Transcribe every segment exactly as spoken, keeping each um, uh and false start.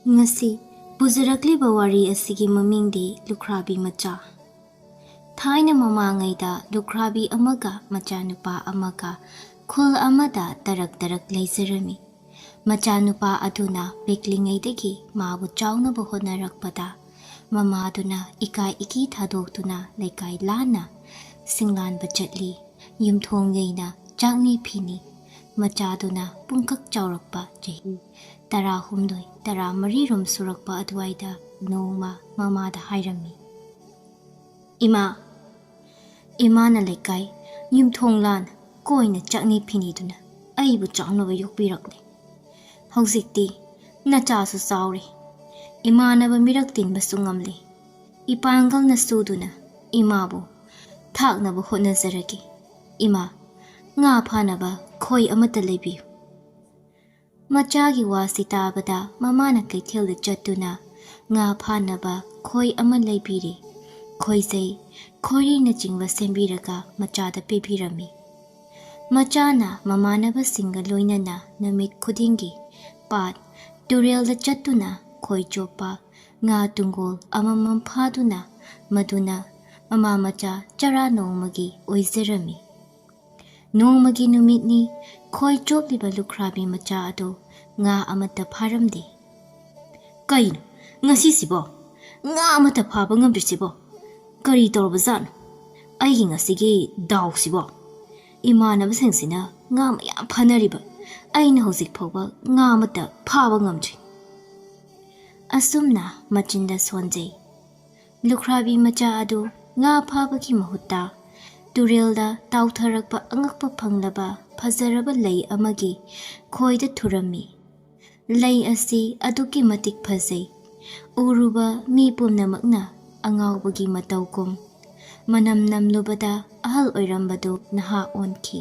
ꯉꯁꯤ ꯄꯨꯖꯔꯛꯂꯤꯕ ꯋꯥꯔꯤ ꯑꯁꯤꯒꯤ ꯃꯃꯤꯡꯗꯤ ꯂꯨꯈ꯭ꯔꯥꯕꯤ ꯃꯆꯥ꯫ ꯊꯥꯏꯅ ꯃꯃꯥꯡꯉꯩꯗ ꯂꯨꯈ꯭ꯔꯥꯕꯤ ꯑꯃꯒ ꯃꯆꯥꯅꯨꯄꯥ ꯑꯃꯒ ꯈꯨꯜ ꯑꯃꯗ ꯇꯔꯛ ꯇꯔꯛ ꯂꯩꯖꯔꯝꯃꯤ꯫ ꯃꯆꯥꯅꯨꯄꯥ ꯑꯗꯨꯅ ꯄꯤꯛꯂꯤꯉꯩꯗꯒꯤ ꯃꯥꯕꯨ ꯆꯥꯎꯅꯕ ꯍꯣꯠꯅꯔꯛꯄꯗ, ꯃꯃꯥꯗꯨꯅ ꯏꯀꯥꯏ ꯏꯀꯤ ꯊꯥꯗꯣꯛꯇꯨꯅ ꯂꯩꯀꯥꯏ ꯂꯥꯟꯅ ꯁꯤꯡꯂꯥꯟꯕ ꯆꯠꯂꯤ꯫ ꯌꯨꯝꯊꯣꯡ ꯌꯩꯅ ꯆꯥꯛꯅꯤ ꯐꯤꯅꯤ꯫ ꯃꯆꯥꯗꯨꯅ ꯄꯨꯡꯀꯛ ꯆꯥꯎꯔꯛꯄ ꯆꯍꯤ ꯇꯔꯥꯍꯨꯝꯗꯣꯏ, ꯇꯔꯥꯃꯔꯤꯔꯣꯝ ꯁꯨꯔꯛꯄ ꯑꯗꯨꯋꯥꯏꯗ ꯅꯣꯡꯃ ꯃꯃꯥꯗ ꯍꯥꯏꯔꯝꯃꯤ, "ꯏꯃꯥ, ꯏꯃꯥꯅ ꯂꯩꯀꯥꯏ ꯌꯨꯝꯊꯣꯡ ꯂꯥꯟ ꯀꯣꯏꯅ ꯆꯥꯛꯅꯤ ꯐꯤꯅꯤꯗꯨꯅ ꯑꯩꯕꯨ ꯆꯥꯎꯅꯕ ꯌꯣꯛꯄꯤꯔꯛꯂꯤ꯫ ꯍꯧꯖꯤꯛꯇꯤ ꯅꯆꯥꯁꯨ ꯆꯥꯎꯔꯦ, ꯏꯃꯥꯟꯅꯕ ꯃꯤꯔꯛ ꯇꯤꯟꯕꯁꯨ ꯉꯝꯂꯦ꯫ ꯏꯄꯥꯡꯒꯜꯅ ꯁꯨꯗꯨꯅ ꯏꯃꯥꯕꯨ ꯊꯥꯛꯅꯕ ꯍꯣꯠꯅꯖꯔꯒꯦ꯫ ꯏꯃꯥ, ꯉꯥ ꯐꯥꯅꯕ ꯈꯣꯏ ꯑꯃꯠꯇ ꯂꯩꯕꯤꯌꯨ꯫" ꯃꯆꯥꯒꯤ ꯋꯥꯁꯤ ꯇꯥꯕꯗ ꯃꯃꯥꯅ ꯀꯩꯊꯦꯜꯗ ꯆꯠꯇꯨꯅ ꯉꯥ ꯐꯥꯅꯕ ꯈꯣꯏ ꯑꯃ ꯂꯩꯕꯤꯔꯦ꯫ ꯈꯣꯏꯖꯩ, ꯈꯣꯏꯔꯤꯅꯆꯤꯡꯕ ꯁꯦꯝꯕꯤꯔꯒ ꯃꯆꯥꯗ ꯄꯤꯕꯤꯔꯝꯃꯤ꯫ ꯃꯆꯥꯅ ꯃꯃꯥꯟꯅꯕꯁꯤꯡꯒ ꯂꯣꯏꯅꯅ ꯅꯨꯃꯤꯠ ꯈꯨꯗꯤꯡꯒꯤ ꯄꯥꯠ, ꯇꯨꯔꯦꯜꯗ ꯆꯠꯇꯨꯅ ꯈꯣꯏ ꯆꯣꯞꯄ, ꯉꯥ ꯇꯨꯡꯒꯣꯜ ꯑꯃꯃꯝ ꯐꯥꯗꯨꯅ ꯃꯗꯨꯅ ꯃꯃꯥ ꯃꯆꯥ ꯆꯔꯥ ꯅꯣꯡꯃꯒꯤ ꯑꯣꯏꯖꯔꯝꯃꯤ꯫ ꯅꯣꯡꯃꯒꯤ ꯅꯨꯃꯤꯠꯅꯤ꯫ ꯈꯣꯏ ꯆꯣꯞꯂꯤꯕ ꯂꯨꯈ꯭ꯔꯥꯕꯤ ꯃꯆꯥ ꯑꯗꯨ ꯉꯥ ꯑꯃꯠꯇ ꯐꯥꯔꯝꯗꯦ꯫ "ꯀꯩꯅꯣ ꯉꯁꯤꯁꯤꯕꯣ? ꯉꯥ ꯑꯃꯠꯇ ꯐꯥꯕ ꯉꯝꯗ꯭ꯔꯤꯁꯤꯕꯣ? ꯀꯔꯤ ꯇꯧꯔꯕꯖꯥꯠꯅꯣ ꯑꯩꯒꯤ ꯉꯁꯤꯒꯤ ꯗꯥꯎꯁꯤꯕꯣ? ꯏꯃꯥꯟꯅꯕꯁꯤꯡꯁꯤꯅ ꯉꯥ ꯃꯌꯥꯝ ꯐꯥꯅꯔꯤꯕ, ꯑꯩꯅ ꯍꯧꯖꯤꯛ ꯐꯥꯎꯕ ꯉꯥ ꯑꯃꯠꯇ ꯐꯥꯕ ꯉꯝꯗ꯭ꯔꯤ꯫" ꯑꯁꯨꯝꯅ ꯃꯆꯤꯟꯗ ꯁꯣꯟꯖꯩ꯫ ꯂꯨꯈ꯭ꯔꯥꯕꯤ ꯃꯆꯥ ꯑꯗꯨ ꯉꯥ ꯐꯥꯕꯒꯤ ꯃꯍꯨꯠꯇ ꯇꯨꯔꯦꯜꯗ ꯇꯥꯎꯊꯔꯛꯄ ꯑꯉꯛꯄ ꯐꯪꯂꯕ ꯐꯖꯔꯕ ꯂꯩ ꯑꯃꯒꯤ ꯈꯣꯏꯗ ꯊꯨꯔꯝꯃꯤ꯫ ꯂꯩ ꯑꯁꯤ ꯑꯗꯨꯛꯀꯤ ꯃꯇꯤꯛ ꯐꯖꯩ꯫ ꯎꯔꯨꯕ ꯃꯤ ꯄꯨꯝꯅꯃꯛꯅ ꯑꯉꯥꯎꯕꯒꯤ ꯃꯇꯧꯒꯨꯝ ꯃꯅꯝ ꯅꯝꯂꯨꯕꯗ ꯑꯍꯜ ꯑꯣꯏꯔꯝꯕꯗꯨ ꯅꯍꯥ ꯑꯣꯟꯈꯤ꯫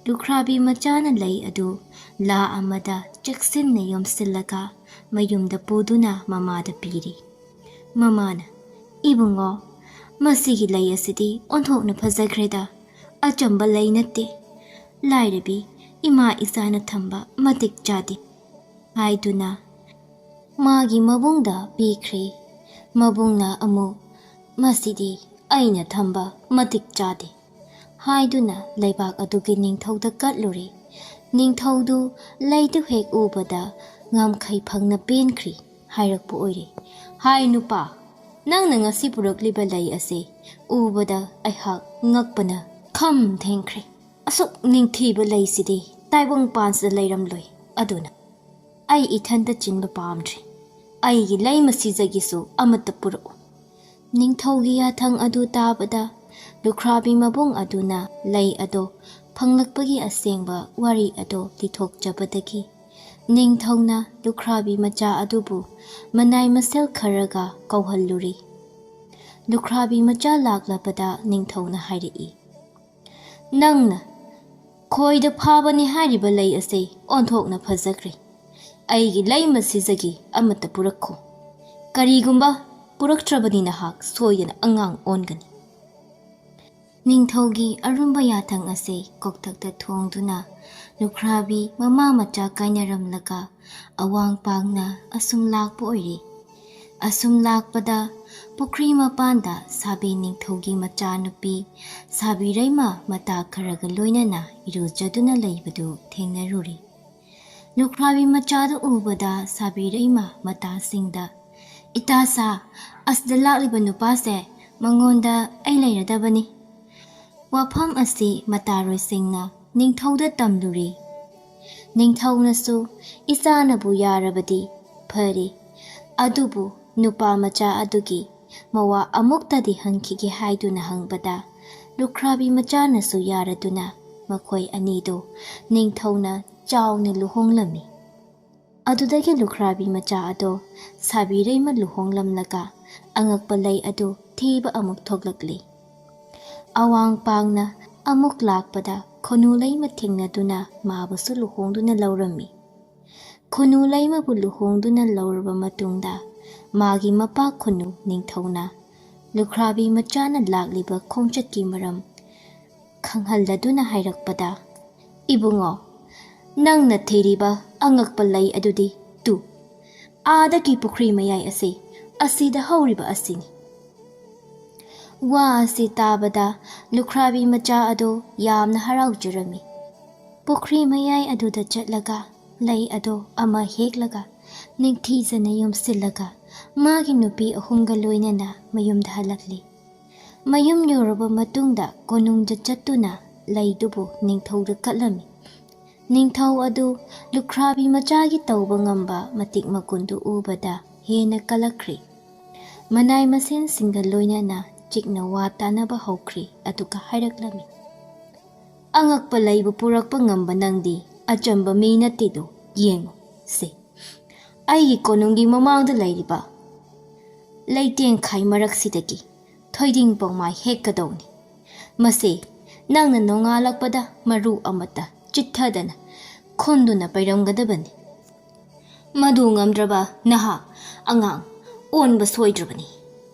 ꯂꯨꯈ꯭ꯔꯥꯕꯤ ꯃꯆꯥꯅ ꯂꯩ ꯑꯗꯨ ꯂꯥ ꯑꯃꯗ ꯆꯦꯛꯁꯤꯟꯅ ꯌꯣꯝꯁꯤꯜꯂꯒ ꯃꯌꯨꯝꯗ ꯄꯨꯗꯨꯅ ꯃꯃꯥꯗ ꯄꯤꯔꯤ꯫ ꯃꯃꯥꯅ, "ꯏꯕꯨꯡꯉꯣ, ꯃꯁꯤꯒꯤ ꯂꯩ ꯑꯁꯤꯗꯤ ꯑꯣꯟꯊꯣꯛꯅ ꯐꯖꯈ꯭ꯔꯦꯗ꯫ ꯑꯆꯝꯕ ꯂꯩ ꯅꯠꯇꯦ꯫ ꯂꯥꯏꯔꯕꯤ ꯏꯃꯥ ꯏꯆꯥꯅ ꯊꯝꯕ ꯃꯇꯤꯛ ꯆꯥꯗꯦ" ꯍꯥꯏꯗꯨꯅ ꯃꯥꯒꯤ ꯃꯕꯨꯡꯗ ꯄꯤꯈ꯭ꯔꯦ꯫ ꯃꯕꯨꯡꯅ ꯑꯃꯨꯛ, "ꯃꯁꯤꯗꯤ ꯑꯩꯅ ꯊꯝꯕ ꯃꯇꯤꯛ ꯆꯥꯗꯦ" ꯍꯥꯏꯗꯨꯅ ꯂꯩꯕꯥꯛ ꯑꯗꯨꯒꯤ ꯅꯤꯡꯊꯧꯗ ꯀꯠꯂꯨꯔꯦ꯫ ꯅꯤꯡꯊꯧꯗꯨ ꯂꯩꯗꯨ ꯍꯦꯛ ꯎꯕꯗ ꯉꯝꯈꯩ ꯐꯪꯅ ꯄꯦꯟꯈ꯭ꯔꯤ ꯍꯥꯏꯔꯛꯄ ꯑꯣꯏꯔꯦ꯫ "ꯍꯥꯏ ꯅꯨꯄꯥ, ꯅꯪꯅ ꯉꯁꯤ ꯄꯨꯔꯛꯂꯤꯕ ꯂꯩ ꯑꯁꯤ ꯎꯕꯗ ꯑꯩꯍꯥꯛ ꯉꯛꯄꯅ ꯈꯝ ꯊꯦꯡꯈ꯭ꯔꯦ꯫ ꯑꯁꯨꯛ ꯅꯤꯡꯊꯤꯕ ꯂꯩꯁꯤꯗꯤ ꯇꯥꯏꯕꯪ ꯄꯥꯟꯁꯤꯗ ꯂꯩꯔꯝꯂꯣꯏ꯫ ꯑꯗꯨꯅ ꯑꯩ ꯏꯊꯟꯇ ꯆꯤꯟꯕ ꯄꯥꯝꯗ꯭ꯔꯦ꯫ ꯑꯩꯒꯤ ꯂꯩꯃ ꯁꯤꯖꯒꯤꯁꯨ ꯑꯃꯠꯇ ꯄꯨꯔꯛꯎ"꯫ ꯅꯤꯡꯊꯧꯒꯤ ꯌꯥꯊꯪ ꯑꯗꯨ ꯇꯥꯕꯗ ꯂꯨꯈ꯭ꯔꯥꯕꯤ ꯃꯕꯨꯡ ꯑꯗꯨꯅ ꯂꯩ ꯑꯗꯣ ꯐꯪꯂꯛꯄꯒꯤ ꯑꯁꯦꯡꯕ ꯋꯥꯔꯤ ꯑꯗꯣ ꯂꯤꯊꯣꯛꯆꯕꯗꯒꯤ ꯅꯤꯡꯊꯧꯅ ꯂꯨꯈ꯭ꯔꯥꯕꯤ ꯃꯆꯥ ꯑꯗꯨꯕꯨ ꯃꯅꯥꯏ ꯃꯁꯦꯜ ꯈꯔꯒ ꯀꯧꯍꯜꯂꯨꯔꯤ꯫ ꯂꯨꯈ꯭ꯔꯥꯕꯤ ꯃꯆꯥ ꯂꯥꯛꯂꯕꯗ ꯅꯤꯡꯊꯧꯅ ꯍꯥꯏꯔꯛꯏ, "ꯅꯪꯅ ꯈꯣꯏꯗ ꯐꯥꯕꯅꯤ ꯍꯥꯏꯔꯤꯕ ꯂꯩ ꯑꯁꯤ ꯑꯣꯟꯊꯣꯛꯅ ꯐꯖꯈ꯭ꯔꯦ꯫ ꯑꯩꯒꯤ ꯂꯩꯃ ꯁꯤꯖꯒꯤ ꯑꯃꯠꯇ ꯄꯨꯔꯛꯈꯣ꯫ ꯀꯔꯤꯒꯨꯝꯕ ꯄꯨꯔꯛꯇ꯭ꯔꯕꯗꯤ ꯅꯍꯥꯛ ꯁꯣꯏꯗꯅ ꯑꯉꯥꯡ ꯑꯣꯟꯒꯅꯤ"꯫ ꯅꯤꯡꯊꯧꯒꯤ ꯑꯔꯨꯝꯕ ꯌꯥꯊꯪ ꯑꯁꯤ ꯀꯣꯛꯊꯛꯇ ꯊꯣꯡꯗꯨꯅ ꯂꯨꯈ꯭ꯔꯥꯕꯤ ꯃꯃꯥ ꯃꯆꯥ ꯀꯥꯏꯅꯔꯝꯂꯒ ꯑꯋꯥꯡ ꯄꯥꯡꯅ ꯑꯁꯨꯝ ꯂꯥꯛꯄ ꯑꯣꯏꯔꯦ꯫ ꯑꯁꯨꯝ ꯂꯥꯛꯄꯗ ꯄꯨꯈ꯭ꯔꯤ ꯃꯄꯥꯟꯗ ꯁꯥꯕꯤ ꯅꯤꯡꯊꯧꯒꯤ ꯃꯆꯥꯅꯨꯄꯤ ꯁꯥꯕꯤꯔꯩꯃ ꯃꯇꯥ ꯈꯔꯒ ꯂꯣꯏꯅꯅ ꯏꯔꯨꯖꯗꯨꯅ ꯂꯩꯕꯗꯨ ꯊꯦꯡꯅꯔꯨꯔꯦ꯫ ꯂꯨꯈ꯭ꯔꯥꯕꯤ ꯃꯆꯥꯗꯨ ꯎꯕꯗ ꯁꯥꯕꯤꯔꯩꯃ ꯃꯇꯥꯁꯤꯡꯗ, "ꯏꯇꯥ ꯁꯥ, ꯑꯁꯤꯗ ꯂꯥꯛꯂꯤꯕ ꯅꯨꯄꯥꯁꯦ, ꯃꯉꯣꯟꯗ ꯑꯩ ꯂꯩꯔꯗꯕꯅꯤ"꯫ ꯋꯥꯐꯝ ꯑꯁꯤ ꯃꯇꯥꯔꯣꯏꯁꯤꯡꯅ ꯅꯤꯡꯊꯧꯗ ꯇꯝꯂꯨꯔꯦ꯫ ꯅꯤꯡꯊꯧꯅꯁꯨ ꯏꯆꯥꯅꯕꯨ ꯌꯥꯔꯕꯗꯤ ꯐꯔꯦ, ꯑꯗꯨꯕꯨ ꯅꯨꯄꯥ ꯃꯆꯥ ꯑꯗꯨꯒꯤ ꯃꯋꯥ ꯑꯃꯨꯛꯇꯗꯤ ꯍꯪꯈꯤꯒꯦ ꯍꯥꯏꯗꯨꯅ ꯍꯪꯕꯗ, ꯂꯨꯈ꯭ꯔꯥꯕꯤ ꯃꯆꯥꯅꯁꯨ ꯌꯥꯔꯗꯨꯅ ꯃꯈꯣꯏ ꯑꯅꯤꯗꯨ ꯅꯤꯡꯊꯧꯅ ꯆꯥꯎꯅ ꯂꯨꯍꯣꯡꯂꯝꯃꯤ꯫ ꯑꯗꯨꯗꯒꯤ ꯂꯨꯈ꯭ꯔꯥꯕꯤ ꯃꯆꯥ ꯑꯗꯣ ꯁꯥꯕꯤꯔꯩꯃ ꯂꯨꯍꯣꯡꯂꯝꯂꯒ ꯑꯉꯛꯄ ꯂꯩ ꯑꯗꯨ ꯊꯤꯕ ꯑꯃꯨꯛ ꯊꯣꯛꯂꯛꯂꯤ꯫ ꯑꯋꯥꯡ ꯄꯥꯡꯅ ꯑꯃꯨꯛ ꯂꯥꯛꯄꯗ ꯈꯨꯅꯨ ꯂꯩꯃ ꯊꯦꯡꯅꯗꯨꯅ ꯃꯥꯕꯨꯁꯨ ꯂꯨꯍꯣꯡꯗꯨꯅ ꯂꯧꯔꯝꯃꯤ꯫ ꯈꯨꯅꯨ ꯂꯩꯃꯕꯨ ꯂꯨꯍꯣꯡꯗꯨꯅ ꯂꯧꯔꯕ ꯃꯇꯨꯡꯗ ꯃꯥꯒꯤ ꯃꯄꯥ ꯈꯨꯅꯨ ꯅꯤꯡꯊꯧꯅ ꯂꯨꯈ꯭ꯔꯥꯕꯤ ꯃꯆꯥꯅ ꯂꯥꯛꯂꯤꯕ ꯈꯣꯡꯆꯠꯀꯤ ꯃꯔꯝ ꯈꯪꯍꯜꯂꯗꯨꯅ ꯍꯥꯏꯔꯛꯄꯗ, "ꯏꯕꯨꯡꯉꯣ, ꯅꯪꯅ ꯊꯤꯔꯤꯕ ꯑꯉꯛꯄ ꯂꯩ ꯑꯗꯨꯗꯤ ꯇꯨ, ꯑꯥꯗꯒꯤ ꯄꯨꯈ꯭ꯔꯤ ꯃꯌꯥꯏ ꯑꯁꯤ, ꯑꯁꯤꯗ ꯍꯧꯔꯤꯕ ꯑꯁꯤꯅꯤ꯫ ꯋꯥ ꯑꯁꯤ ꯇꯥꯕꯗ ꯂꯨꯈ꯭ꯔꯥꯕꯤ ꯃꯆꯥ ꯑꯗꯨ ꯌꯥꯝꯅ ꯍꯔꯥꯎꯖꯔꯝꯃꯤ꯫ ꯄꯨꯈ꯭ꯔꯤ ꯃꯌꯥꯏ ꯑꯗꯨꯗ ꯆꯠꯂꯒ ꯂꯩ ꯑꯗꯨ ꯑꯃ ꯍꯦꯛꯂꯒ ꯅꯤꯡꯊꯤꯖꯅ ꯌꯣꯝꯁꯤꯜꯂꯒ ꯃꯥꯒꯤ ꯅꯨꯄꯤ ꯑꯍꯨꯝꯒ ꯂꯣꯏꯅꯅ ꯃꯌꯨꯝꯗ ꯍꯜꯂꯛꯂꯤ꯫ ꯃꯌꯨꯝ ꯌꯧꯔꯕ ꯃꯇꯨꯡꯗ ꯀꯣꯅꯨꯡꯗ ꯆꯠꯇꯨꯅ ꯂꯩꯗꯨꯕꯨ ꯅꯤꯡꯊꯧꯗ ꯀꯠꯂꯝꯃꯤ꯫ ꯅꯤꯡꯊꯧ ꯑꯗꯨ ꯂꯨꯈ꯭ꯔꯥꯕꯤ ꯃꯆꯥꯒꯤ ꯇꯧꯕ ꯉꯝꯕ ꯃꯇꯤꯛ ꯃꯒꯨꯟꯗꯨ ꯎꯕꯗ ꯍꯦꯟꯅ ꯀꯜꯂꯛꯈ꯭ꯔꯤ꯫ ꯃꯅꯥꯏ ꯃꯁꯦꯟꯁꯤꯡꯒ ꯂꯣꯏꯅꯅ ꯆꯤꯛꯅ ꯋꯥ ꯇꯥꯅꯕ ꯍꯧꯈ꯭ꯔꯤ, ꯑꯗꯨꯒ ꯍꯥꯏꯔꯛꯂꯝꯃꯤ, "ꯑꯉꯛꯄ ꯂꯩꯕꯨ ꯄꯨꯔꯛꯄ ꯉꯝꯕ ꯅꯪꯗꯤ ꯑꯆꯝꯕ ꯃꯤ ꯅꯠꯇꯦꯗꯣ, ꯌꯦꯡꯉꯨ ꯁꯦ꯫ ꯑꯩꯒꯤ ꯀꯣꯅꯨꯡꯒꯤ ꯃꯃꯥꯡꯗ ꯂꯩꯔꯤꯕ ꯂꯩꯇꯦꯡꯈꯥꯏ ꯃꯔꯛꯁꯤꯗꯒꯤ ꯊꯣꯏꯗꯤꯡ ꯄꯣꯡꯃꯥꯏ ꯍꯦꯛꯀꯗꯧꯅꯤ꯫ ꯃꯁꯤ ꯅꯪꯅ ꯅꯣꯡꯉꯥꯜꯂꯛꯄꯗ ꯃꯔꯨ ꯑꯃꯠꯇ ꯆꯤꯠꯊꯗꯅ ꯈꯨꯟꯗꯨꯅ ꯄꯩꯔꯝꯒꯗꯕꯅꯤ꯫ ꯃꯗꯨ ꯉꯝꯗ꯭ꯔꯕ ꯅꯍꯥ ꯑꯉꯥꯡ ꯑꯣꯟꯕ ꯁꯣꯏꯗ꯭ꯔꯕꯅꯤ꯫"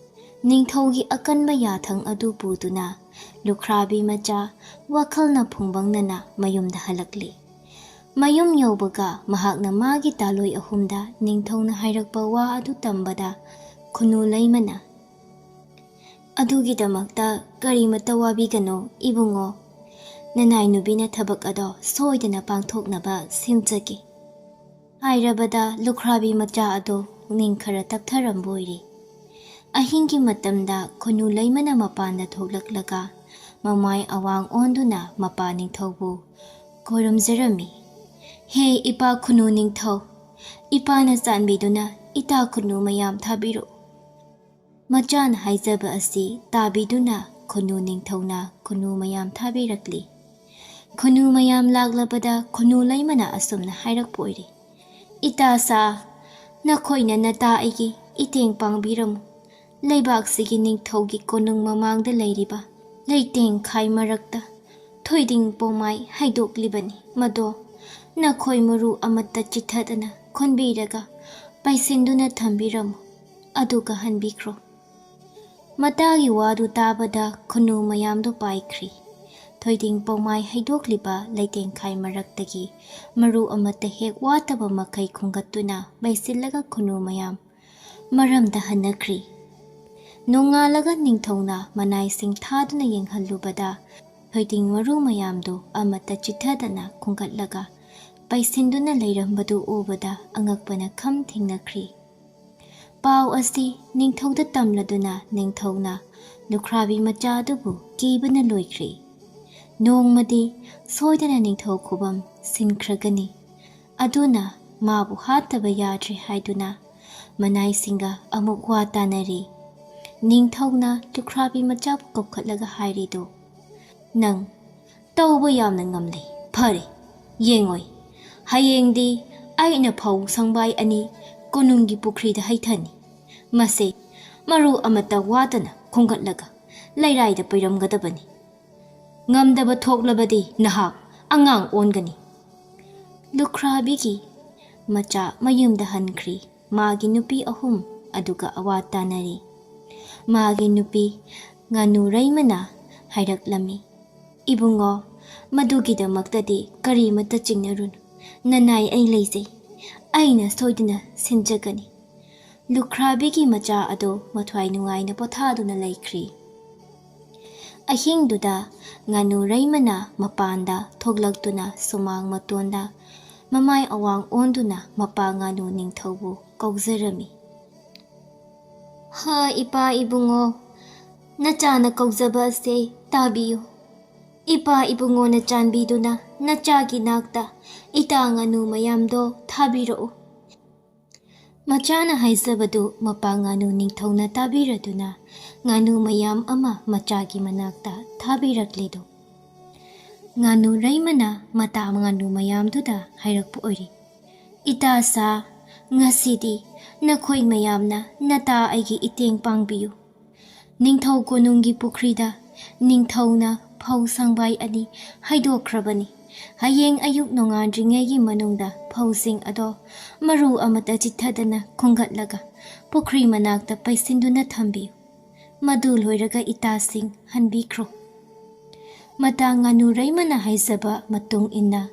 ꯅꯤꯡꯊꯧꯒꯤ ꯑꯀꯟꯕ ꯌꯥꯊꯪ ꯑꯗꯨ ꯄꯨꯗꯨꯅ ꯂꯨꯈ꯭ꯔꯥꯕꯤ ꯃꯆꯥ ꯋꯥꯈꯜꯅ ꯐꯨꯡꯕꯪꯅꯅ ꯃꯌꯨꯝꯗ ꯍꯜꯂꯛꯂꯤ꯫ ꯃꯌꯨꯝ ꯌꯧꯕꯒ ꯃꯍꯥꯛꯅ ꯃꯥꯒꯤ ꯇꯥꯂꯣꯏ ꯑꯍꯨꯝꯗ ꯅꯤꯡꯊꯧꯅ ꯍꯥꯏꯔꯛꯄ ꯋꯥ ꯑꯗꯨ ꯇꯝꯕꯗ ꯈꯨꯅꯨ ꯂꯩꯃꯅ, "ꯑꯗꯨꯒꯤꯗꯃꯛꯇ ꯀꯔꯤꯃꯠꯇ ꯋꯥꯕꯤꯒꯅꯨ ꯏꯕꯨꯡꯉꯣ꯫ ꯅꯅꯥꯏ ꯅꯨꯄꯤꯅ ꯊꯕꯛ ꯑꯗꯣ ꯁꯣꯏꯗꯅ ꯄꯥꯡꯊꯣꯛꯅꯕ ꯁꯤꯟꯖꯒꯦ" ꯍꯥꯏꯔꯕꯗ ꯂꯨꯈ꯭ꯔꯥꯕꯤ ꯃꯆꯥ ꯑꯗꯣ ꯄꯨꯛꯅꯤꯡ ꯈꯔ ꯇꯞꯊꯔꯝꯕ ꯑꯣꯏꯔꯦ꯫ ꯑꯍꯤꯡꯒꯤ ꯃꯇꯝꯗ ꯈꯨꯅꯨ ꯂꯩꯃꯅ ꯃꯄꯥꯟꯗ ꯊꯣꯛꯂꯛꯂꯒ ꯃꯃꯥꯏ ꯑꯋꯥꯡ ꯑꯣꯟꯗꯨꯅ ꯃꯄꯥ ꯅꯤꯡꯊꯧꯕꯨ ꯈꯣꯏꯔꯝꯖꯔꯝꯃꯤ꯫ "ꯍꯦ ꯏꯄꯥ ꯈꯨꯅꯨ ꯅꯤꯡꯊꯧ, ꯏꯄꯥꯅ ꯆꯥꯟꯕꯤꯗꯨꯅ ꯏꯇꯥ ꯈꯨꯅꯨ ꯃꯌꯥꯝ ꯊꯥꯕꯤꯔꯛꯎ꯫" ꯃꯆꯥꯅ ꯍꯥꯏꯖꯕ ꯑꯁꯤ ꯇꯥꯕꯤꯗꯨꯅ ꯈꯨꯅꯨ ꯅꯤꯡꯊꯧꯅ ꯈꯨꯅꯨ ꯃꯌꯥꯝ ꯊꯥꯕꯤꯔꯛꯂꯤ꯫ ꯈꯨꯅꯨ ꯃꯌꯥꯝ ꯂꯥꯛꯂꯕꯗ ꯈꯨꯅꯨ ꯂꯩꯃꯅ ꯑꯁꯨꯝꯅ ꯍꯥꯏꯔꯛꯄ ꯑꯣꯏꯔꯦ, "ꯏꯇꯥ ꯁꯥ, ꯅꯈꯣꯏꯅ ꯅꯇꯥ ꯑꯩꯒꯤ ꯏꯇꯦꯡ ꯄꯥꯡꯕꯤꯔꯝꯃꯨ꯫ ꯂꯩꯕꯥꯛꯁꯤꯒꯤ ꯅꯤꯡꯊꯧꯒꯤ ꯀꯣꯅꯨꯡ ꯃꯃꯥꯡꯗ ꯂꯩꯔꯤꯕ ꯂꯩꯇꯦꯡꯈꯥꯏ ꯃꯔꯛꯇ ꯊꯣꯏꯗꯤꯡ ꯄꯣꯃꯥꯏ ꯍꯩꯗꯣꯛꯂꯤꯕꯅꯤ꯫ ꯃꯗꯣ ꯅꯈꯣꯏ ꯃꯔꯨ ꯑꯃꯠꯇ ꯆꯤꯊꯗꯅ ꯈꯨꯟꯕꯤꯔꯒ ꯄꯩꯁꯤꯟꯗꯨꯅ ꯊꯝꯕꯤꯔꯝꯃꯨ, ꯑꯗꯨꯒ ꯍꯟꯕꯤꯈ꯭ꯔꯣ꯫" ꯃꯇꯥꯒꯤ ꯋꯥꯗꯨ ꯇꯥꯕꯗ ꯈꯨꯅꯨ ꯃꯌꯥꯝꯗꯨ ꯄꯥꯏꯈ꯭ꯔꯤ꯫ ꯊꯣꯏꯗꯤꯡ ꯄꯧꯃꯥꯏ ꯍꯩꯗꯣꯛꯂꯤꯕ ꯂꯩꯇꯦꯡꯈꯥꯏ ꯃꯔꯛꯇꯒꯤ ꯃꯔꯨ ꯑꯃꯠꯇ ꯍꯦꯛ ꯋꯥꯠꯇꯕ ꯃꯈꯩ ꯈꯨꯟꯒꯠꯇꯨꯅ ꯄꯩꯁꯤꯜꯂꯒ ꯈꯨꯅꯨ ꯃꯌꯥꯝ ꯃꯔꯝꯗ ꯍꯟꯅꯈ꯭ꯔꯤ꯫ ꯅꯣꯡꯉꯥꯜꯂꯒ ꯅꯤꯡꯊꯧꯅ ꯃꯅꯥꯏꯁꯤꯡ ꯊꯥꯗꯨꯅ ꯌꯦꯡꯍꯜꯂꯨꯕꯗ, ꯊꯣꯏꯗꯤꯡ ꯃꯔꯨ ꯃꯌꯥꯝꯗꯨ ꯑꯃꯠꯇ ꯆꯤꯠꯊꯗꯅ ꯈꯨꯟꯒꯠꯂꯒ ꯄꯩꯁꯤꯟꯗꯨꯅ ꯂꯩꯔꯝꯕꯗꯨ ꯎꯕꯗ ꯑꯉꯛꯄꯅ ꯈꯝ ꯊꯦꯡꯅꯈ꯭ꯔꯤ꯫ ꯄꯥꯎ ꯑꯁꯤ ꯅꯤꯡꯊꯧꯗ ꯇꯝꯂꯗꯨꯅ ꯅꯤꯡꯊꯧꯅ ꯂꯨꯈ꯭ꯔꯥꯕꯤ ꯃꯆꯥ ꯑꯗꯨꯕꯨ ꯀꯤꯕꯅ ꯂꯣꯏꯈ꯭ꯔꯤ꯫ ꯅꯣꯡꯃꯗꯤ ꯁꯣꯏꯗꯅ ꯅꯤꯡꯊꯧ ꯈꯨꯕꯝ ꯁꯤꯟꯈ꯭ꯔꯒꯅꯤ, ꯑꯗꯨꯅ ꯃꯥꯕꯨ ꯍꯥꯠꯇꯕ ꯌꯥꯗ꯭ꯔꯦ ꯍꯥꯏꯗꯨꯅ ꯃꯅꯥꯏꯁꯤꯡꯒ ꯑꯃꯨꯛ ꯋꯥ ꯇꯥꯅꯔꯤ꯫ ꯅꯤꯡꯊꯧꯅ ꯂꯨꯈ꯭ꯔꯥꯕꯤ ꯃꯆꯥꯕꯨ ꯀꯧꯈꯠꯂꯒ ꯍꯥꯏꯔꯤꯗꯨ, "ꯅꯪ ꯇꯧꯕ ꯌꯥꯝꯅ ꯉꯝꯂꯦ꯫ ꯐꯔꯦ, ꯌꯦꯡꯉꯣꯏ, ꯍꯌꯦꯡꯗꯤ ꯑꯩꯅ ꯐꯧ ꯁꯪꯕꯥꯏ ꯑꯅꯤ ꯀꯣꯅꯨꯡꯒꯤ ꯄꯨꯈ꯭ꯔꯤꯗ ꯍꯩꯊꯅꯤ꯫ ꯃꯁꯦ ꯃꯔꯨ ꯑꯃꯠꯇ ꯋꯥꯠꯇꯅ ꯈꯣꯝꯒꯠꯂꯒ ꯂꯩꯔꯥꯏꯗ ꯄꯩꯔꯝꯒꯗꯕꯅꯤ꯫ ꯉꯝꯗꯕ ꯊꯣꯛꯂꯕꯗꯤ ꯅꯍꯥꯛ ꯑꯉꯥꯡ ꯑꯣꯟꯒꯅꯤ꯫" ꯂꯨꯈ꯭ꯔꯥꯕꯤꯒꯤ ꯃꯆꯥ ꯃꯌꯨꯝꯗ ꯍꯟꯈ꯭ꯔꯤ꯫ ꯃꯥꯒꯤ ꯅꯨꯄꯤ ꯑꯍꯨꯝ ꯑꯗꯨꯒ ꯑꯋꯥ ꯇꯥꯅꯔꯤ꯫ ꯃꯥꯒꯤ ꯅꯨꯄꯤ ꯉꯥꯅꯨꯔꯩꯃꯅ ꯍꯥꯏꯔꯛꯂꯝꯃꯤ, "ꯏꯕꯨꯡꯉꯣ, ꯃꯗꯨꯒꯤꯗꯃꯛꯇꯗꯤ ꯀꯔꯤꯃꯠꯇ ꯆꯤꯡꯅꯔꯨꯅꯨ꯫ ꯅꯅꯥꯏ ꯑꯩ ꯂꯩꯖꯩ꯫ ꯑꯩꯅ ꯁꯣꯏꯗꯅ ꯁꯤꯟꯖꯒꯅꯤ꯫" ꯂꯨꯈ꯭ꯔꯥꯕꯤꯒꯤ ꯃꯆꯥ ꯑꯗꯨ ꯃꯊ꯭ꯋꯥꯏ ꯅꯨꯡꯉꯥꯏꯅ ꯄꯣꯊꯥꯗꯨꯅ ꯂꯩꯈ꯭ꯔꯤ꯫ ꯑꯍꯤꯡꯗꯨꯗ ꯉꯥꯅꯨꯔꯩꯃꯅ ꯃꯄꯥꯟꯗ ꯊꯣꯛꯂꯛꯇꯨꯅ ꯁꯨꯃꯥꯡ ꯃꯇꯣꯟꯗ ꯃꯃꯥꯏ ꯑꯋꯥꯡ ꯑꯣꯟꯗꯨꯅ ꯃꯄꯥ ꯉꯥꯅꯨ ꯅꯤꯡꯊꯧꯕꯨ ꯀꯧꯖꯔꯝꯃꯤ꯫ "ꯍꯥ, ꯏꯄꯥ ꯏꯕꯨꯡꯉꯣ, ꯅꯆꯥꯅ ꯀꯧꯖꯕ ꯑꯁꯦ ꯇꯥꯕꯤꯌꯨ꯫ ꯏꯄꯥ ꯏꯕꯨꯡꯉꯣꯅ ꯆꯥꯟꯕꯤꯗꯨꯅ ꯅꯆꯥꯒꯤ ꯅꯥꯛꯇ ꯏꯇꯥ ꯉꯥꯅꯨ ꯃꯌꯥꯝꯗꯣ ꯊꯥꯕꯤꯔꯛꯎ꯫" ꯃꯆꯥꯅ ꯍꯥꯏꯖꯕꯗꯨ ꯃꯄꯥ ꯉꯥꯅꯨ ꯅꯤꯡꯊꯧꯅ ꯇꯥꯕꯤꯔꯗꯨꯅ ꯉꯥꯅꯨ ꯃꯌꯥꯝ ꯑꯃ ꯃꯆꯥꯒꯤ ꯃꯅꯥꯛꯇ ꯊꯥꯕꯤꯔꯛꯂꯦꯗꯣ꯫ ꯉꯥꯅꯨꯔꯩꯃꯅ ꯃꯇꯥ ꯉꯥꯅꯨ ꯃꯌꯥꯝꯗꯨꯗ ꯍꯥꯏꯔꯛꯄ ꯑꯣꯏꯔꯤ, "ꯏꯇꯥ ꯁꯥ, ꯉꯁꯤꯗꯤ ꯅꯈꯣꯏ ꯃꯌꯥꯝꯅ ꯅꯇꯥ ꯑꯩꯒꯤ ꯏꯇꯦꯡ ꯄꯥꯡꯕꯤꯌꯨ꯫ ꯅꯤꯡꯊꯧ ꯀꯣꯅꯨꯡꯒꯤ ꯄꯨꯈ꯭ꯔꯤꯗ ꯅꯤꯡꯊꯧꯅ ꯐꯧ ꯁꯪꯕꯥꯏ ꯑꯅꯤ ꯍꯩꯗꯣꯛꯈ꯭ꯔꯕꯅꯤ꯫ ꯍꯌꯦꯡ ꯑꯌꯨꯛ ꯅꯣꯡꯉꯥꯟꯗ꯭ꯔꯤꯉꯩꯒꯤ ꯃꯅꯨꯡꯗ ꯐꯧꯁꯤꯡ ꯑꯗꯣ ꯃꯔꯨ ꯑꯃꯠꯇ ꯆꯤꯠꯊꯗꯅ ꯈꯨꯟꯒꯠꯂꯒ ꯄꯨꯈ꯭ꯔꯤ ꯃꯅꯥꯛꯇ ꯄꯩꯁꯤꯟꯗꯨꯅ ꯊꯝꯕꯤꯌꯨ꯫ ꯃꯗꯨ ꯂꯣꯏꯔꯒ ꯏꯇꯥꯁꯤꯡ ꯍꯟꯕꯤꯈ꯭ꯔꯣ꯫" ꯃꯇꯥ ꯉꯥꯅꯨꯔꯩꯃꯅ ꯍꯥꯏꯖꯕ ꯃꯇꯨꯡ ꯏꯟꯅ,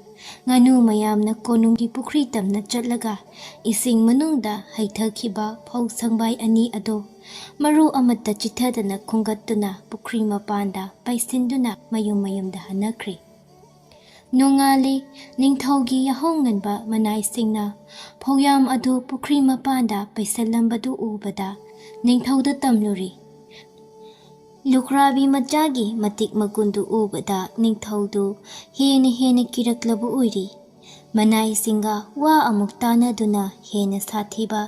ꯉꯥꯅꯨ ꯃꯌꯥꯝꯅ ꯀꯣꯅꯨꯡꯒꯤ ꯄꯨꯈ꯭ꯔꯤ ꯇꯝꯅ ꯆꯠꯂꯒ ꯏꯁꯤꯡ ꯃꯅꯨꯡꯗ ꯍꯩꯊꯈꯤꯕ ꯐꯧ ꯁꯪꯕꯥꯏ ꯑꯅꯤ ꯑꯗꯨ ꯃꯔꯨ ꯑꯃꯠꯇ ꯆꯤꯊꯗꯅ ꯈꯨꯝꯒꯠꯇꯨꯅ ꯄꯨꯈ꯭ꯔꯤ ꯃꯄꯥꯟꯗ ꯄꯩꯁꯤꯟꯗꯨꯅ ꯃꯌꯨꯝ ꯃꯌꯨꯝꯗ ꯍꯟꯅꯈ꯭ꯔꯦ꯫ ꯅꯣꯡꯉꯥꯜꯂꯦ꯫ ꯅꯤꯡꯊꯧꯒꯤ ꯌꯥꯍꯧ ꯉꯟꯕ ꯃꯅꯥꯏꯁꯤꯡꯅ ꯐꯧꯌꯥꯝ ꯑꯗꯨ ꯄꯨꯈ꯭ꯔꯤ ꯃꯄꯥꯟꯗ ꯄꯩꯁꯜꯂꯝꯕꯗꯨ ꯎꯕꯗ ꯅꯤꯡꯊꯧꯗ ꯇꯝꯂꯨꯔꯦ꯫ ꯂꯨꯈ꯭ꯔꯥꯕꯤ ꯃꯆꯥꯒꯤ ꯃꯇꯤꯛ ꯃꯒꯨꯟꯗꯨ ꯎꯕꯗ ꯅꯤꯡꯊꯧꯗꯨ ꯍꯦꯟꯅ ꯍꯦꯟꯅ ꯀꯤꯔꯛꯂꯕ ꯑꯣꯏꯔꯤ꯫ ꯃꯅꯥꯏꯁꯤꯡꯒ ꯋꯥ ꯑꯃꯨꯛ ꯇꯥꯅꯗꯨꯅ ꯍꯦꯟꯅ ꯁꯥꯊꯤꯕ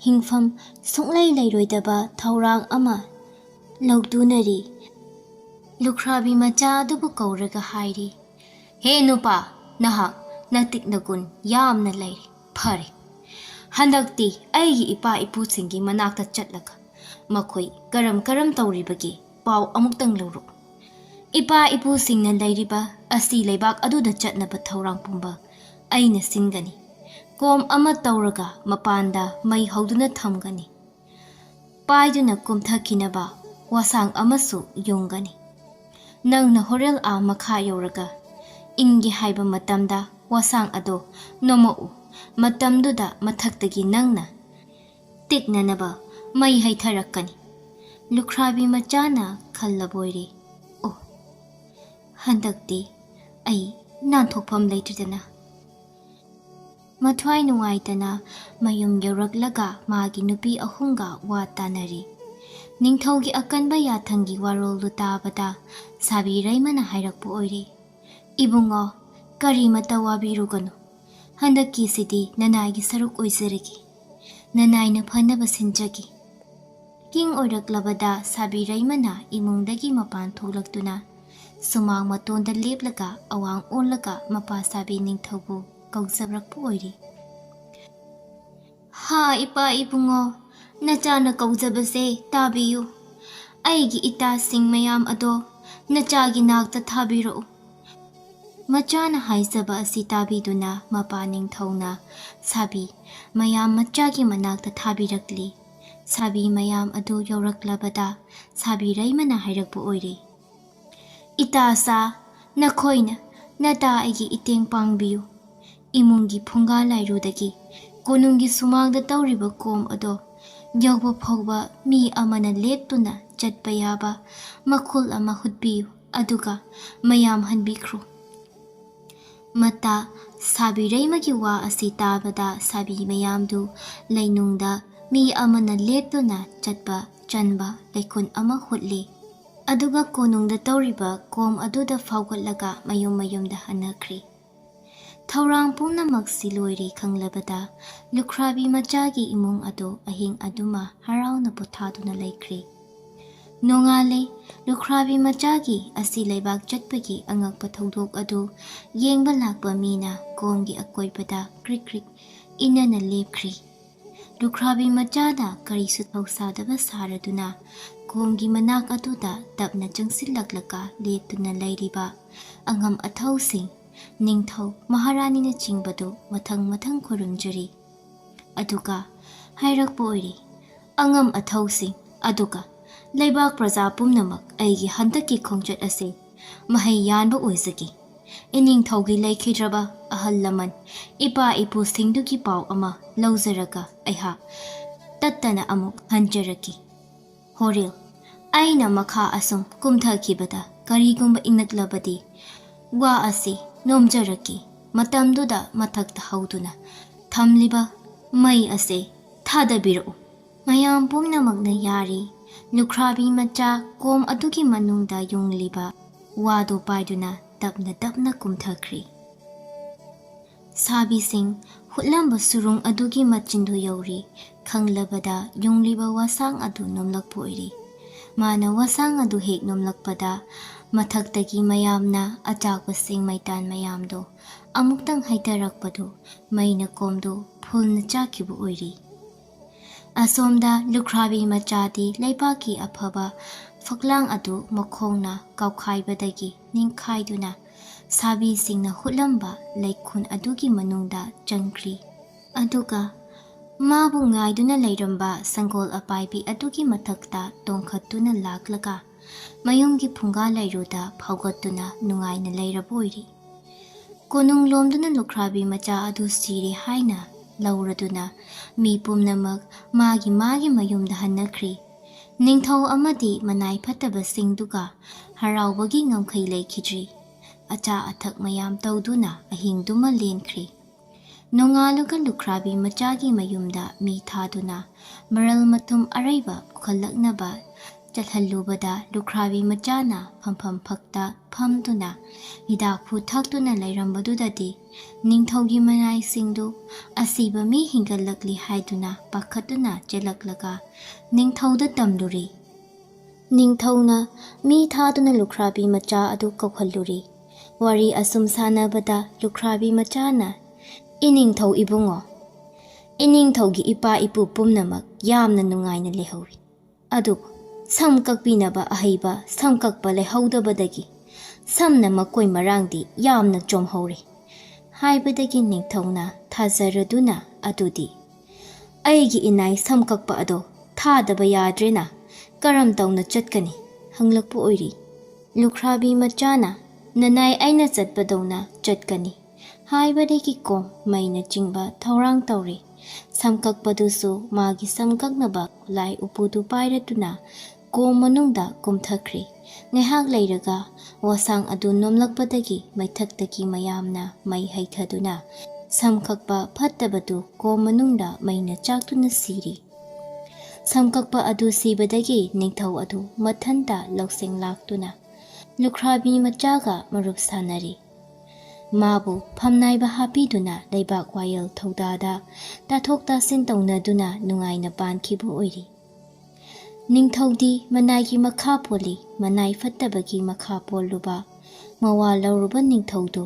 ꯍꯤꯡꯐꯝ ꯁꯨꯡꯂꯩ ꯂꯩꯔꯣꯏꯗꯕ ꯊꯧꯔꯥꯡ ꯑꯃ ꯂꯧꯗꯨꯅꯔꯤ꯫ ꯂꯨꯈ꯭ꯔꯥꯕꯤ ꯃꯆꯥ ꯑꯗꯨꯕꯨ ꯀꯧꯔꯒ ꯍꯥꯏꯔꯤ, "ꯍꯦ ꯅꯨꯄꯥ, ꯅꯍꯥꯛ ꯅꯇꯤꯛ ꯅꯒꯨꯟ ꯌꯥꯝꯅ ꯂꯩꯔꯦ꯫ ꯐꯔꯦ, ꯍꯟꯗꯛꯇꯤ ꯑꯩꯒꯤ ꯏꯄꯥ ꯏꯄꯨꯁꯤꯡꯒꯤ ꯃꯅꯥꯛꯇ ꯆꯠꯂꯒ ꯃꯈꯣꯏ ꯀꯔꯝ ꯀꯔꯝ ꯇꯧꯔꯤꯕꯒꯦ ꯄꯥꯎ ꯑꯃꯨꯛꯇꯪ ꯂꯧꯔꯛꯎ꯫ ꯏꯄꯥ ꯏꯄꯨꯁꯤꯡꯅ ꯂꯩꯔꯤꯕ ꯑꯁꯤ ꯂꯩꯕꯥꯛ ꯑꯗꯨꯗ ꯆꯠꯅꯕ ꯊꯧꯔꯥꯡ ꯄꯨꯝꯕ ꯑꯩꯅ ꯁꯤꯟꯒꯅꯤ꯫ ꯀꯣꯝ ꯑꯃ ꯇꯧꯔꯒ ꯃꯄꯥꯟꯗ ꯃꯩ ꯍꯧꯗꯨꯅ ꯊꯝꯒꯅꯤ꯫ ꯄꯥꯏꯗꯨꯅ ꯀꯨꯝꯊꯈꯤꯅꯕ ꯋꯥꯁꯥꯡ ꯑꯃꯁꯨ ꯌꯨꯡꯒꯅꯤ꯫ ꯅꯪꯅ ꯍꯣꯔꯦꯜ ꯑꯥ ꯃꯈꯥ ꯌꯧꯔꯒ ꯏꯪꯒꯦ ꯍꯥꯏꯕ ꯃꯇꯝꯗ ꯋꯥꯁꯥꯡ ꯑꯗꯣ ꯅꯣꯝꯃꯛꯎ꯫ ꯃꯇꯝꯗꯨꯗ ꯃꯊꯛꯇꯒꯤ ꯅꯪꯅ ꯇꯤꯛꯅꯅꯕ ꯃꯩ ꯍꯩꯊꯔꯛꯀꯅꯤ꯫" ꯂꯨꯈ꯭ꯔꯥꯕꯤ ꯃꯆꯥꯅ ꯈꯜꯂꯕꯣꯏꯔꯦ, "ꯑꯣ, ꯍꯟꯗꯛꯇꯤ ꯑꯩ ꯅꯥꯟꯊꯣꯛꯐꯝ ꯂꯩꯇ꯭ꯔꯗꯅ꯫" ꯃꯊ꯭ꯋꯥꯏ ꯅꯨꯡꯉꯥꯏꯇꯅ ꯃꯌꯨꯝ ꯌꯧꯔꯛꯂꯒ ꯃꯥꯒꯤ ꯅꯨꯄꯤ ꯑꯍꯨꯝꯒ ꯋꯥ ꯇꯥꯅꯔꯤ꯫ ꯅꯤꯡꯊꯧꯒꯤ ꯑꯀꯟꯕ ꯌꯥꯊꯪꯒꯤ ꯋꯥꯔꯣꯜꯗꯨ ꯇꯥꯕꯗ ꯁꯥꯕꯤ ꯔꯩꯃꯅ ꯍꯥꯏꯔꯛꯄ ꯑꯣꯏꯔꯦ, "ꯏꯕꯨꯡꯉꯣ, ꯀꯔꯤꯃꯇ ꯋꯥꯕꯤꯔꯨꯒꯅꯨ꯫ ꯍꯟꯗꯛꯀꯤꯁꯤꯗꯤ ꯅꯅꯥꯏꯒꯤ ꯁꯔꯨꯛ ꯑꯣꯏꯖꯔꯒꯦ꯫ ꯅꯅꯥꯏꯅ ꯐꯅꯕ ꯁꯤꯟꯖꯒꯦ꯫" ꯀꯤꯡ ꯑꯣꯏꯔꯛꯂꯕꯗ ꯁꯥꯕꯤ ꯔꯩꯃꯅ ꯏꯃꯨꯡꯗꯒꯤ ꯃꯄꯥꯟ ꯊꯣꯛꯂꯛꯇꯨꯅ ꯁꯨꯃꯥꯡ ꯃꯇꯣꯟꯗ ꯂꯦꯞꯂꯒ ꯑꯋꯥꯡ ꯑꯣꯜꯂꯒ ꯃꯄꯥ ꯁꯥꯕꯤ ꯅꯤꯡꯊꯧꯕꯨ ꯀꯧꯖꯔꯛꯄ ꯑꯣꯏꯔꯤ꯫ "ꯍꯥ, ꯏꯄꯥ ꯏꯕꯨꯡꯉꯣ, ꯅꯆꯥꯅ ꯀꯧꯖꯕꯁꯦ ꯇꯥꯕꯤꯌꯨ꯫ ꯑꯩꯒꯤ ꯏꯇꯥꯁꯤꯡ ꯃꯌꯥꯝ ꯑꯗꯣ ꯅꯆꯥꯒꯤ ꯅꯥꯛꯇ ꯊꯥꯕꯤꯔꯛꯎ꯫" ꯃꯆꯥꯅ ꯍꯥꯏꯖꯕ ꯑꯁꯤ ꯇꯥꯕꯤꯗꯨꯅ ꯃꯄꯥ ꯅꯤꯡꯊꯧꯅ ꯁꯥꯕꯤ ꯃꯌꯥꯝ ꯃꯆꯥꯒꯤ ꯃꯅꯥꯛꯇ ꯊꯥꯕꯤꯔꯛꯂꯤ꯫ ꯁꯥꯕꯤ ꯃꯌꯥꯝ ꯑꯗꯨ ꯌꯧꯔꯛꯂꯕꯗ ꯁꯥꯕꯤ ꯔꯩꯃꯅ ꯍꯥꯏꯔꯛꯄ ꯑꯣꯏꯔꯦ, "ꯏꯇꯥ ꯁꯥ, ꯅꯈꯣꯏꯅ ꯅꯇꯥ ꯑꯩꯒꯤ ꯏꯇꯦꯡ ꯄꯥꯡꯕꯤꯌꯨ꯫ ꯏꯃꯨꯡꯒꯤ ꯐꯨꯡꯒꯥ ꯂꯥꯏꯔꯨꯗꯒꯤ ꯀꯣꯅꯨꯡꯒꯤ ꯁꯨꯃꯥꯡꯗ ꯇꯧꯔꯤꯕ ꯀꯣꯝ ꯑꯗꯣ ꯌꯧꯕ ꯐꯥꯎꯕ ꯃꯤ ꯑꯃꯅ ꯂꯦꯞꯇꯨꯅ ꯆꯠꯄ ꯌꯥꯕ ꯃꯈꯨꯜ ꯑꯃ ꯍꯨꯠꯄꯤꯌꯨ, ꯑꯗꯨꯒ ꯃꯌꯥꯝ ꯍꯟꯕꯤꯈ꯭ꯔꯣ꯫" ꯃꯇꯥ ꯁꯥꯕꯤꯔꯩꯃꯒꯤ ꯋꯥ ꯑꯁꯤ ꯇꯥꯕꯗ ꯁꯥꯕꯤ ꯃꯌꯥꯝꯗꯨ ꯂꯩꯅꯨꯡꯗ ꯃꯤ ꯑꯃꯅ ꯂꯦꯞꯇꯨꯅ ꯆꯠꯄ ꯆꯟꯕ ꯂꯩꯈꯨꯟ ꯑꯃ ꯍꯨꯠꯂꯤ꯫ ꯑꯗꯨꯒ ꯀꯣꯅꯨꯡꯗ ꯇꯧꯔꯤꯕ ꯀꯣꯝ ꯑꯗꯨꯗ ꯐꯥꯎꯒꯠꯂꯒ ꯃꯌꯨꯝ ꯃꯌꯨꯝꯗ ꯍꯟꯅꯈ꯭ꯔꯤ꯫ ꯊꯧꯔꯥꯡ ꯄꯨꯝꯅꯃꯛꯁꯤ ꯂꯣꯏꯔꯦ ꯈꯪꯂꯕꯗ ꯂꯨꯈ꯭ꯔꯥꯕꯤ ꯃꯆꯥꯒꯤ ꯏꯃꯨꯡ ꯑꯗꯨ ꯑꯍꯤꯡ ꯑꯗꯨꯃ ꯍꯔꯥꯎꯅ ꯄꯣꯊꯥꯗꯨꯅ ꯂꯩꯈ꯭ꯔꯤ꯫ ꯅꯣꯡꯉꯥꯜꯂꯦ꯫ ꯂꯨꯈ꯭ꯔꯥꯕꯤ ꯃꯆꯥꯒꯤ ꯑꯁꯤ ꯂꯩꯕꯥꯛ ꯆꯠꯄꯒꯤ ꯑꯉꯛꯄ ꯊꯧꯗꯣꯛ ꯑꯗꯨ ꯌꯦꯡꯕ ꯂꯥꯛꯄ ꯃꯤꯅ ꯀꯣꯝꯒꯤ ꯑꯀꯣꯏꯕꯗ ꯀ꯭ꯔꯤꯛ ꯀ꯭ꯔꯤꯛ ꯏꯟꯅꯅ ꯂꯦꯞꯈ꯭ꯔꯤ꯫ ꯂꯨꯈ꯭ꯔꯥꯕꯤ ꯃꯆꯥꯅ ꯀꯔꯤꯁꯨ ꯊꯧꯁꯥꯗꯕ ꯁꯥꯔꯗꯨꯅ ꯀꯣꯝꯒꯤ ꯃꯅꯥꯛ ꯑꯗꯨꯗ ꯇꯞꯅ ꯆꯪꯁꯤꯜꯂꯛꯂꯒ ꯂꯦꯞꯇꯨꯅ ꯂꯩꯔꯤꯕ ꯑꯉꯝ ꯑꯊꯧꯁꯤꯡ, ꯅꯤꯡꯊꯧ, ꯃꯍꯥꯔꯥꯅꯤꯅꯆꯤꯡꯕꯗꯨ ꯃꯊꯪ ꯃꯊꯪ ꯈꯨꯔꯨꯝꯖꯔꯤ꯫ ꯑꯗꯨꯒ ꯍꯥꯏꯔꯛꯄ ꯑꯣꯏꯔꯤ, "ꯑꯉꯝ ꯑꯊꯧꯁꯤꯡ, ꯑꯗꯨꯒ ꯂꯩꯕꯥꯛ ꯄ꯭ꯔꯖꯥ ꯄꯨꯝꯅꯃꯛ, ꯑꯩꯒꯤ ꯍꯟꯗꯛꯀꯤ ꯈꯣꯡꯆꯠ ꯑꯁꯤ ꯃꯍꯩ ꯌꯥꯟꯕ ꯑꯣꯏꯖꯒꯦ꯫ ꯏꯅꯤꯡꯊꯧꯒꯤ ꯂꯩꯈꯤꯗ꯭ꯔꯕ ꯑꯍꯜ ꯂꯃꯟ, ꯏꯄꯥ ꯏꯄꯨꯁꯤꯡꯗꯨꯒꯤ ꯄꯥꯎ ꯑꯃ ꯂꯧꯖꯔꯒ ꯑꯩꯍꯥꯛ ꯇꯠꯇꯅ ꯑꯃꯨꯛ ꯍꯟꯖꯔꯛꯀꯦ꯫ ꯍꯣꯔꯦꯜ, ꯑꯩꯅ ꯃꯈꯥ ꯑꯁꯨꯝ ꯀꯨꯝꯊꯈꯤꯕꯗ ꯀꯔꯤꯒꯨꯝꯕ ꯏꯪꯂꯛꯂꯕꯗꯤ ꯋꯥ ꯑꯁꯤ ꯅꯣꯝꯖꯔꯛꯀꯦ꯫ ꯃꯇꯝꯗꯨꯗ ꯃꯊꯛꯇ ꯍꯧꯗꯨꯅ ꯊꯝꯂꯤꯕ ꯃꯩ ꯑꯁꯤ ꯊꯥꯗꯕꯤꯔꯛꯎ꯫" ꯃꯌꯥꯝ ꯄꯨꯝꯅꯃꯛꯅ ꯌꯥꯔꯦ꯫ ꯂꯨꯈ꯭ꯔꯥꯕꯤ ꯃꯆꯥ ꯀꯣꯝ ꯑꯗꯨꯒꯤ ꯃꯅꯨꯡꯗ ꯌꯨꯡꯂꯤꯕ ꯋꯥꯗꯨ ꯄꯥꯏꯗꯨꯅ ꯇꯞꯅ ꯇꯞꯅ ꯀꯨꯝꯊꯈ꯭ꯔꯤ꯫ ꯁꯥꯕꯤꯁꯤꯡ ꯍꯨꯠꯂꯝꯕ ꯁꯨꯔꯨꯡ ꯑꯗꯨꯒꯤ ꯃꯆꯤꯟꯗꯨ ꯌꯧꯔꯦ ꯈꯪꯂꯕꯗ ꯌꯨꯡꯂꯤꯕ ꯋꯥꯁꯥꯡ ꯑꯗꯨ ꯅꯣꯝꯂꯛꯄ ꯑꯣꯏꯔꯦ꯫ ꯃꯥꯅ ꯋꯥꯁꯥꯡ ꯑꯗꯨ ꯍꯦꯛ ꯅꯣꯝꯂꯛꯄꯗ ꯃꯊꯛꯇꯒꯤ ꯃꯌꯥꯝꯅ ꯑꯆꯥꯛꯄꯁꯤꯡ ꯃꯩꯇꯥꯟ ꯃꯌꯥꯝꯗꯨ ꯑꯃꯨꯛꯇꯪ ꯍꯩꯊꯔꯛꯄꯗꯨ ꯃꯩꯅ ꯀꯣꯝꯗꯨ ꯐꯨꯜꯅ ꯆꯥꯛꯈꯤꯕ ꯑꯣꯏꯔꯦ꯫ ꯑꯁꯣꯝꯗ ꯂꯨꯈ꯭ꯔꯥꯕꯤ ꯃꯆꯥꯗꯤ ꯂꯩꯕꯥꯛꯀꯤ ꯑꯐꯕ ꯐꯛꯂꯥꯡ ꯑꯗꯨ ꯃꯈꯣꯡꯅ ꯀꯥꯎꯈꯥꯏꯕꯗꯒꯤ ꯅꯤꯡꯈꯥꯏꯗꯨꯅ ꯁꯥꯕꯤꯁꯤꯡꯅ ꯍꯨꯠꯂꯝꯕ ꯂꯩꯈꯨꯟ ꯑꯗꯨꯒꯤ ꯃꯅꯨꯡꯗ ꯆꯪꯈ꯭ꯔꯤ꯫ ꯑꯗꯨꯒ ꯃꯥꯕꯨ ꯉꯥꯏꯗꯨꯅ ꯂꯩꯔꯝꯕ ꯁꯪꯒꯣꯜ ꯑꯄꯥꯏꯕꯤ ꯑꯗꯨꯒꯤ ꯃꯊꯛꯇ ꯇꯣꯡꯈꯠꯇꯨꯅ ꯂꯥꯛꯂꯒ ꯃꯌꯨꯝꯒꯤ ꯐꯨꯡꯒꯥ ꯂꯩꯔꯨꯗ ꯐꯥꯎꯒꯠꯇꯨꯅ ꯅꯨꯡꯉꯥꯏꯅ ꯂꯩꯔꯕ ꯑꯣꯏꯔꯤ꯫ ꯀꯣꯅꯨꯡ ꯂꯣꯝꯗꯨꯅ ꯂꯨꯈ꯭ꯔꯥꯕꯤ ꯃꯆꯥ ꯑꯗꯨ ꯁꯤꯔꯦ ꯍꯥꯏꯅ ꯂꯧꯔꯗꯨꯅ ꯃꯤ ꯄꯨꯝꯅꯃꯛ ꯃꯥꯒꯤ ꯃꯥꯒꯤ ꯃꯌꯨꯝꯗ ꯍꯟꯅꯈ꯭ꯔꯤ꯫ ꯅꯤꯡꯊꯧ ꯑꯃꯗꯤ ꯃꯅꯥꯏ ꯐꯠꯇꯕꯁꯤꯡꯗꯨꯒ ꯍꯔꯥꯎꯕꯒꯤ ꯉꯝꯈꯩ ꯂꯩꯈꯤꯗ꯭ꯔꯤ꯫ ꯑꯆꯥ ꯑꯊꯛ ꯃꯌꯥꯝ ꯇꯧꯗꯨꯅ ꯑꯍꯤꯡꯗꯨꯃ ꯂꯦꯟꯈ꯭ꯔꯤ꯫ ꯅꯣꯡꯉꯥꯜꯂꯒ ꯂꯨꯈ꯭ꯔꯥꯕꯤ ꯃꯆꯥꯒꯤ ꯃꯌꯨꯝꯗ ꯃꯤ ꯊꯥꯗꯨꯅ ꯃꯔꯜ ꯃꯊꯨꯝ ꯑꯔꯩꯕ ꯄꯨꯈꯠꯂꯛꯅꯕ ꯆꯠꯍꯜꯂꯨꯕꯗ, ꯂꯨꯈ꯭ꯔꯥꯕꯤ ꯃꯆꯥꯅ ꯐꯝꯐꯝ ꯐꯛꯇ ꯐꯝꯗꯨꯅ ꯍꯤꯗꯥꯛꯐꯨ ꯊꯛꯇꯨꯅ ꯂꯩꯔꯝꯕꯗꯨꯗꯗꯤ, ꯅꯤꯡꯊꯧꯒꯤ ꯃꯅꯥꯏꯁꯤꯡꯗꯨ ꯑꯁꯤꯕ ꯃꯤ ꯍꯦꯟꯒꯠꯂꯛꯂꯤ ꯍꯥꯏꯗꯨꯅ ꯄꯥꯈꯠꯇꯨꯅ ꯆꯦꯜꯂꯛꯂꯒ ꯅꯤꯡꯊꯧꯗ ꯇꯝꯂꯨꯔꯤ꯫ ꯅꯤꯡꯊꯧꯅ ꯃꯤ ꯊꯥꯗꯨꯅ ꯂꯨꯈ꯭ꯔꯥꯕꯤ ꯃꯆꯥ ꯑꯗꯨ ꯀꯧꯍꯜꯂꯨꯔꯤ꯫ ꯋꯥꯔꯤ ꯑꯁꯨꯝ ꯁꯥꯟꯅꯕꯗ ꯂꯨꯈ꯭ꯔꯥꯕꯤ ꯃꯆꯥꯅ, "ꯏꯅꯤꯡꯊꯧ ꯏꯕꯨꯡꯉꯣ, ꯏꯅꯤꯡꯊꯧꯒꯤ ꯏꯄꯥ ꯏꯄꯨ ꯄꯨꯝꯅꯃꯛ ꯌꯥꯝꯅ ꯅꯨꯡꯉꯥꯏꯅ ꯂꯩꯍꯧꯏ꯫ ꯑꯗꯨꯕꯨ ꯁꯝ ꯀꯛꯄꯤꯅꯕ ꯑꯍꯩꯕ ꯁꯝ ꯀꯛꯄ ꯂꯩꯍꯧꯗꯕꯗꯒꯤ ꯁꯝꯅ ꯃꯀꯣꯏ ꯃꯔꯥꯡꯗꯤ ꯌꯥꯝꯅ ꯆꯣꯝꯍꯧꯔꯦ" ꯍꯥꯏꯕꯗꯒꯤ ꯅꯤꯡꯊꯧꯅ ꯊꯥꯖꯔꯗꯨꯅ, "ꯑꯗꯨꯗꯤ ꯑꯩꯒꯤ ꯏꯅꯥꯏ ꯁꯝ ꯀꯛꯄ ꯑꯗꯣ ꯊꯥꯗꯕ ꯌꯥꯗ꯭ꯔꯦꯅ, ꯀꯔꯝ ꯇꯧꯅ ꯆꯠꯀꯅꯤ?" ꯍꯪꯂꯛꯄ ꯑꯣꯏꯔꯤ꯫ ꯂꯨꯈ꯭ꯔꯥꯕꯤ ꯃꯆꯥꯅ, "ꯅꯅꯥꯏ ꯑꯩꯅ ꯆꯠꯄꯗꯧꯅ ꯆꯠꯀꯅꯤ" ꯍꯥꯏꯕꯗꯒꯤ ꯀꯣꯝ ꯃꯩꯅ ꯆꯤꯡꯕ ꯊꯧꯔꯥꯡ ꯇꯧꯔꯤ꯫ ꯁꯝ ꯀꯛꯄꯗꯨꯁꯨ ꯃꯥꯒꯤ ꯁꯝ ꯀꯛꯅꯕ ꯈꯨꯠꯂꯥꯏ ꯎꯄꯨꯗꯨ ꯄꯥꯏꯔꯗꯨꯅ ꯀꯣꯝ ꯃꯅꯨꯡꯗ ꯀꯨꯝꯊꯈ꯭ꯔꯦ꯫ ꯉꯥꯏꯍꯥꯛ ꯂꯩꯔꯒ ꯋꯥꯁꯥꯡ ꯑꯗꯨ ꯅꯣꯝꯂꯛꯄꯗꯒꯤ ꯃꯩꯊꯛꯇꯒꯤ ꯃꯌꯥꯝꯅ ꯃꯩ ꯍꯩꯊꯗꯨꯅ ꯁꯝ ꯀꯛꯄ ꯐꯠꯇꯕꯗꯨ ꯀꯣꯝ ꯃꯅꯨꯡꯗ ꯃꯩꯅ ꯆꯥꯛꯇꯨꯅ ꯁꯤꯔꯤ꯫ ꯁꯝ ꯀꯛꯄ ꯑꯗꯨ ꯁꯤꯕꯗꯒꯤ ꯅꯤꯡꯊꯧ ꯑꯗꯨ ꯃꯊꯟꯇ ꯂꯧꯁꯤꯡ ꯂꯥꯛꯇꯨꯅ ꯂꯨꯈ꯭ꯔꯥꯕꯤ ꯃꯆꯥꯒ ꯃꯔꯨꯞ ꯁꯥꯟꯅꯔꯤ꯫ ꯃꯥꯕꯨ ꯐꯝꯅꯥꯏꯕ ꯍꯥꯞꯄꯤꯗꯨꯅ ꯂꯩꯕꯥꯛ ꯋꯥꯌꯦꯜ ꯊꯧꯗꯥꯗ ꯇꯥꯊꯣꯛ ꯇꯥꯁꯤꯟ ꯇꯧꯅꯗꯨꯅ ꯅꯨꯡꯉꯥꯏꯅ ꯄꯥꯟꯈꯤꯕ ꯑꯣꯏꯔꯤ꯫ ꯅꯤꯡꯊꯧꯗꯤ ꯃꯅꯥꯏꯒꯤ ꯃꯈꯥ ꯄꯣꯜꯂꯤ꯫ ꯃꯅꯥꯏ ꯐꯠꯇꯕꯒꯤ ꯃꯈꯥ ꯄꯣꯜꯂꯨꯕ ꯃꯋꯥ ꯂꯧꯔꯨꯕ ꯅꯤꯡꯊꯧꯗꯨ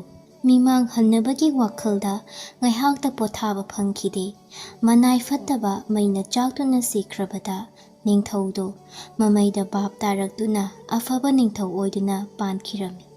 ꯃꯤꯃꯥꯡ ꯍꯟꯅꯕꯒꯤ ꯋꯥꯈꯜꯗ ꯉꯥꯏꯍꯥꯛꯇ ꯄꯣꯊꯥꯕ ꯐꯪꯈꯤꯗꯦ꯫ ꯃꯅꯥꯏ ꯐꯠꯇꯕ ꯃꯩꯅ ꯆꯥꯛꯇꯨꯅ ꯁꯤꯈ꯭ꯔꯕꯗ ꯅꯤꯡꯊꯧꯗꯨ ꯃꯃꯩꯗ ꯚꯥꯞ ꯇꯥꯔꯛꯇꯨꯅ ꯑꯐꯕ ꯅꯤꯡꯊꯧ ꯑꯣꯏꯗꯨꯅ ꯄꯥꯟꯈꯤꯔꯝꯃꯤ꯫